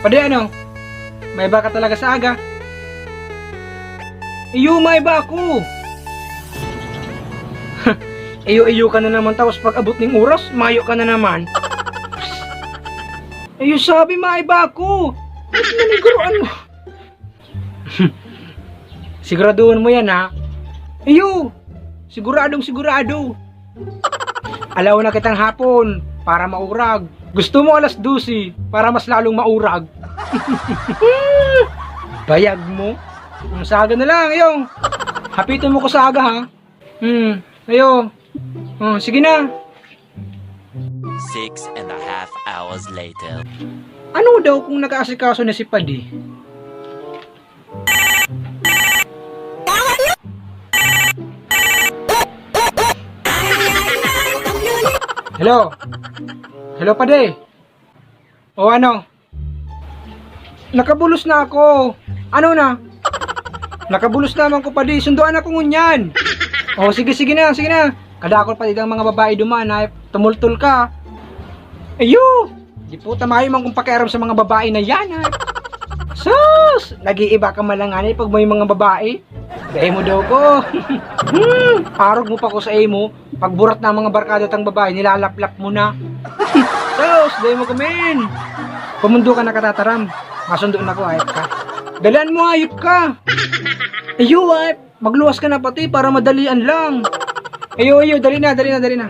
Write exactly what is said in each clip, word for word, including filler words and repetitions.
Padi, ano? May iba ka talaga sa aga? Iyo, may iba ako! Iyo-iyo ka na naman, tapos pag abot ning oras, mayo ka na naman. Iyo, sabi, may iba ako! Ba't naniguroan mo? Siguraduhon mo yan, ha? Iyo! Siguradong sigurado! Alaw na kitang hapon para maurag. Gusto mo alas dose para mas lalong maurag? Bayag mo. Ang saga na lang, iyo. Hapiton mo ko sa aga, ha? Hmm, ayo. Oh, sige na. Six and a half hours later. Ano daw kung nakaasikaso na si Padi? Hello? Hello, Padi? O ano? Nakabulos na ako. Ano na? Nakabulos naman ko, Padi. Sunduan ako ngunyan. O, sige, sige na, sige na. Kadakol pa itang mga babae duman, ay tumultol ka. Ayo! Di po tamayo man kung pakiaram sa mga babae na yan, ay. Sus! Nag-iiba ka malanganay pag may mga babae. Dahil mo daw ko. Hmm, arog mo pa ko sa imo. Pagburat na ang mga barkada tang babae, nilalaplap mo na. Sus! Dahil mo kumin. Pamundo ka nakatataram. Masundo na ko, ayop ka. Dalian mo, ayop ka. Ayo, ayop. Magluwas ka na pati para madalian lang. Ayo, ayo, dali na, dali na, dali na.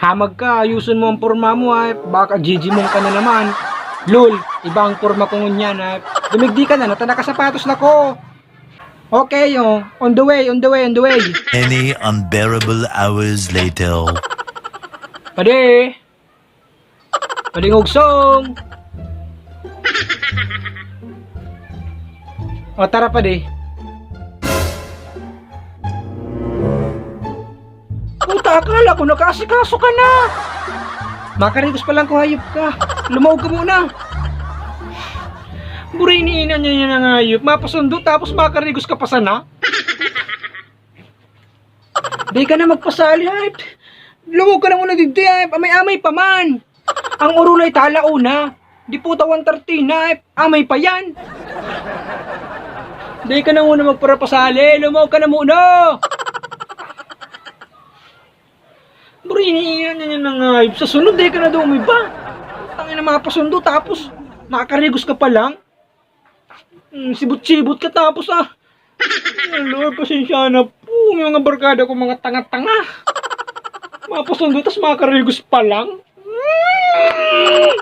Hamag ka, ayuson mo ang porma mo, ha. Baka jijimong ka na naman. Lol, iba ang porma ko ngunyan, ha. Dumigdi ka na, nata nakasapatos na ko. Okay, oh. On the way, on the way, on the way. Many unbearable hours later. Padi! Padi Ngugsong! O, tara, Padi. Puta, akala ko nakaasikaso ka na! Makarigos pa lang ko, hayop ka. Lumaog ka muna. Buray ni ina niya yan ang hayop. Mapasundo tapos makarigos ka pa sana? Di ka na magpasali, hayop. Lumaog ka na muna digdi, hayop. Amay-amay pa man. Ang orolay talauna. Di puta, one thirty na, hayop. Amay pa yan. Di ka na muna magparapasali. Lumaog ka na muna. Buray ni ina niya yan ang hayop. Sa sunod, di ka na daw umiba. Tangina, mapasundo tapos makarigos ka pa lang. Hmm, sibot-sibot ka tapos, ah. Lord, pasensya na po. May mga barkada ko, mga tanga-tanga. Mapasundo, tas makarigos pa lang. Hmm.